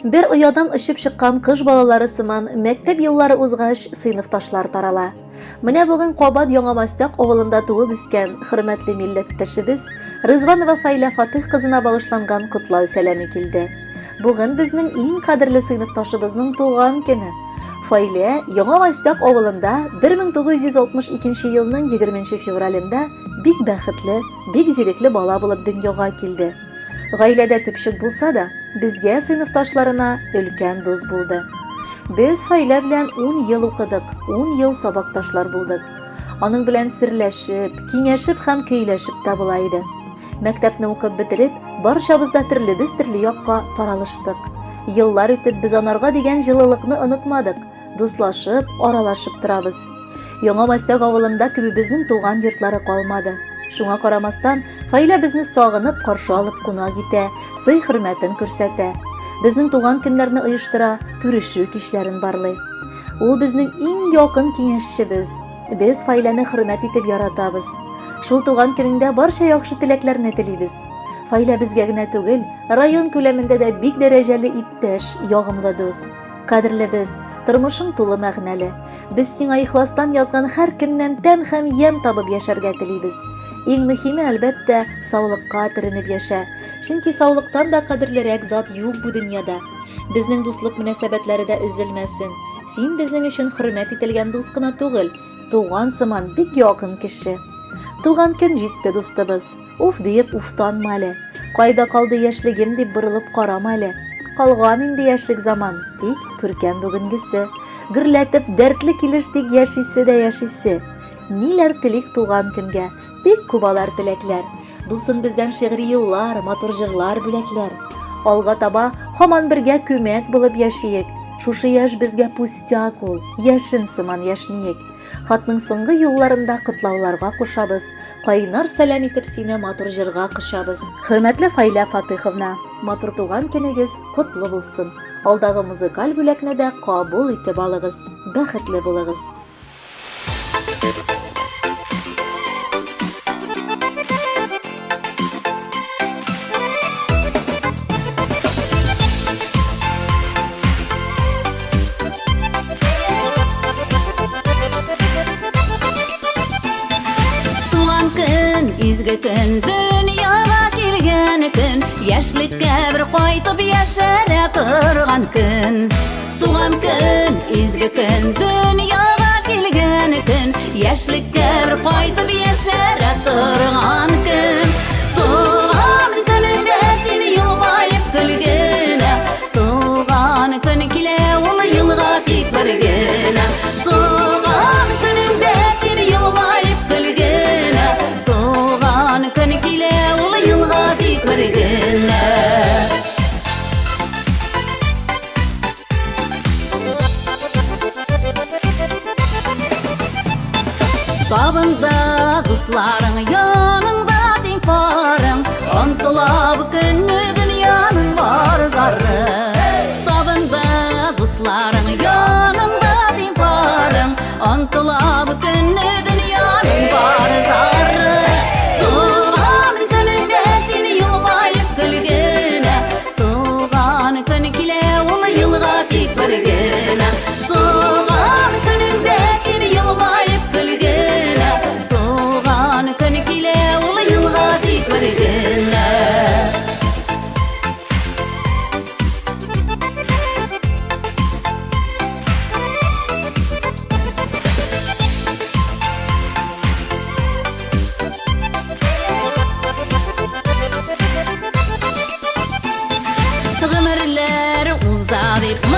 Бер оядан очып чыккан кыш балалары сыман, мәктәп еллары узгач, сыйныфташлар тарала. Менә бүген кабат Яңа Мастяк авылында туып үскән хөрмәтле милләттәшебез Рызванова Фаилә Фатыйх кызына багышланган котлау сәламе килде. Бүген безнең иң кадерле сыйныфташыбызның туган көне. Фаилә Яңа Мастяк авылында 1962 елның 20 февралендә бик бәхетле, бик зирекле бала булып дөньяга килде. Гаиләдә төпчек булса да, безгә, сыйныфташларына, өлкән дус булды. Без Фаилә белән ун ел укыдык, ун ел сабакташлар булдык. Аның белән серләшеп, киңәшеп һәм көйләшеп тә була иде. Мәктәпне укып бетереп, барчабыз да төрлебез төрле якка таралыштык. Еллар үтеп, без анарга дигән җылылыкны онытмадык. Дуслашып, аралашып торабыз. Яңа Мастяк авылында күбебезнең туган йортлары калмады. Шуңа карамастан, Фаилә безне сагынып каршы алып кунак итә, сый-хөрмәтен күрсәтә. Безнең туган көннәрне оештыра, күрешү кичләрен барлый. Ул безнең иң якын киңәшчебез. Без Фаиләне хөрмәт итеп яратабыз. Шул туган көнеңдә барча яхшы теләкләрне телибез. Фаилә безгә генә түгел, район күләмендә дә бик дәрәҗәле иптәш, ягымлы дус. Кадерлебез, тормышың тулы мәгънәле. Без сиңа ихластан язган һәр көннән тәм һәм ямь табып яшәргә телибез. Иң мөһиме, әлбәттә, саулыкка төренеп яшә. Чөнки саулыктан да кадерлерәк зат юк бу дөньяда. Безнең дуслык мөнәсәбәтләре дә өзелмәсен. Син безнең өчен хөрмәт ителгән дус кына түгел, туган сыман бик якын кеше. Туган көн җитте, дустыбыз. Уф диеп уфтанма әле. Кайда калды яшьлегем дип борылып карама әле. Калган инде яшьлек заман, тик күркәм бүгенгесе. Гөрләтеп, дәртле килеш тик яшисе дә яшисе. Ниләр телик туган көнгә, бик күп алар теләкләр. Булсын бездән шигъри юллар, матур җырлар, бүләкләр. Алга таба һаман бергә күмәк булып яшиек. Шушы яшь безгә пустяк ул, яшен сыман яшьниек. Хатның соңгы юлларында котлауларга кушабыз, кайнар сәлам итеп сине матур җырга кочабыз. Хөрмәтле Файлә Фатыйховна, матур туган көнегез котлы булсын! Алдагы музыкаль бүләкне дә кабул итеп алыгыз. Бәхетле булыгыз! Туган көн, изге көн, дөньяга килгән көн, яшьлеккә бер кайтып яшәрә торган көн. Туган көн, изге көн, дөньяга килгән көн, яшьлеккә бер кайтып яшәрә торган көн. Туган көнеңдә син елмаеп көлгенә, Туган көн килә ул елга тик бер генә. Туган көнеңдә син елмаеп көлгенә. Туган көн килә ул елга тик бер генә. Табында дусларың, яныңда тиң парың, Онтыла бу көнне дөньяның бар зары. Табында дусларың, яныңда тиң парың, Онтыла бу көнне дөньяның бар зары. Туган көнеңдә син елмаеп көлгенә, Туган көн килә ул елга тик бер генә. Туган көнеңдә син елмаеп көлгенә, Туган көн килә ул елга тик бер генә. Гомерләр уза дип.